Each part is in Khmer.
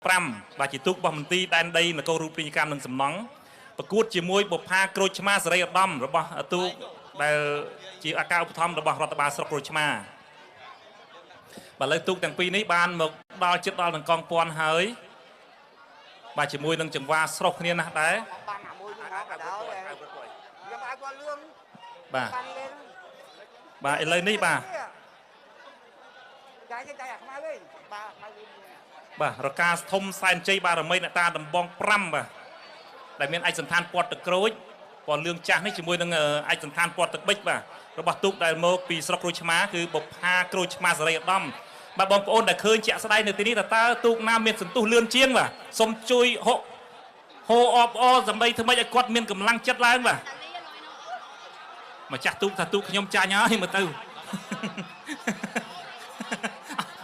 5បាទជាទូករបស់មន្ទីរដែនដីនគររូបនីយកម្មនិងសំណង់ប្រកួតជាមួយបុប្ផាក្រូចឆ្មាសេរីឧត្តមរបស់ទូកដែលជាអាការឧបត្ថម្ភរបស់រដ្ឋបាលស្រុកក្រូចឆ្មាបាទឥឡូវទូកទាំងពីរនេះបានមកដល់ជិតដល់នឹងកងពាន់ហើយបាទជាមួយនឹងចង្វាស្រុះគ្នាណាស់ដែរ បានអាមួយនោះមកក៏ដោយខ្ញុំឲ្យគាត់លឿង បាទ បានលេង បាទឥឡូវនេះបាទ ចាយចាយអាខ្មៅវិញបាទខ្មៅវិញ បាទរកាធំសែនជ័យបារមីអ្នកតាដំបង5បាទដែលមានឯកសន្តានពណ៌ទឹកក្រូចពណ៌លឿងចាស់នេះជាមួយនឹងឯកសន្តានពណ៌ទឹកប៊ិចបាទរបស់ទូកដែលមកពីស្រុកក្រូចឆ្មាគឺបុប្ផាក្រូចឆ្មាសេរីឧត្តមបាទបងប្អូនដែលឃើញជាក់ស្ដែងនៅទីនេះតើទូកណាមានសន្ទុះលឿនជាងបាទសូមជួយហុកហូអបអសម្ដីធ្វើម៉េចឲ្យគាត់មានកម្លាំងចិត្តឡើងបាទម្ចាស់ទូកថាទូកខ្ញុំចាញ់ហើយមើលទៅ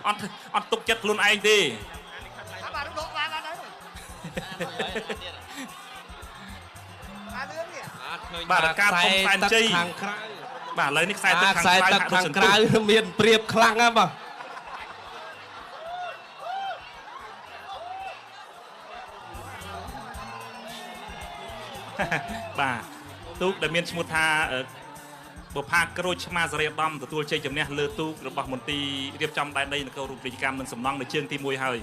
អត់អត់ទុកចិត្តខ្លួនឯងទេ អាបាទដកបានអត់ហើយអាលឿងនេះ បាទឃើញ បាទការធំសែនជ័យ ខាងក្រៅ បាទឥឡូវនេះខ្សែទឹក បាទខ្សែ ខាងក្រៅ ទឹកខាង ហាក់ដូចសន្ទុ ក្រៅ ះ មានព្រៀបខ្លាំងណាស់បាទ បាទទូកដែលមានឈ្មោះថាបុប្ផាក្រូចឆ្មាសេរីឧត្តមទទួលជ័យជំនះលើទូករបស់មន្ទីររៀបចំដែនដីនគររូបនីយកម្មនិងសំណង់នៅជើងទី1ហើយ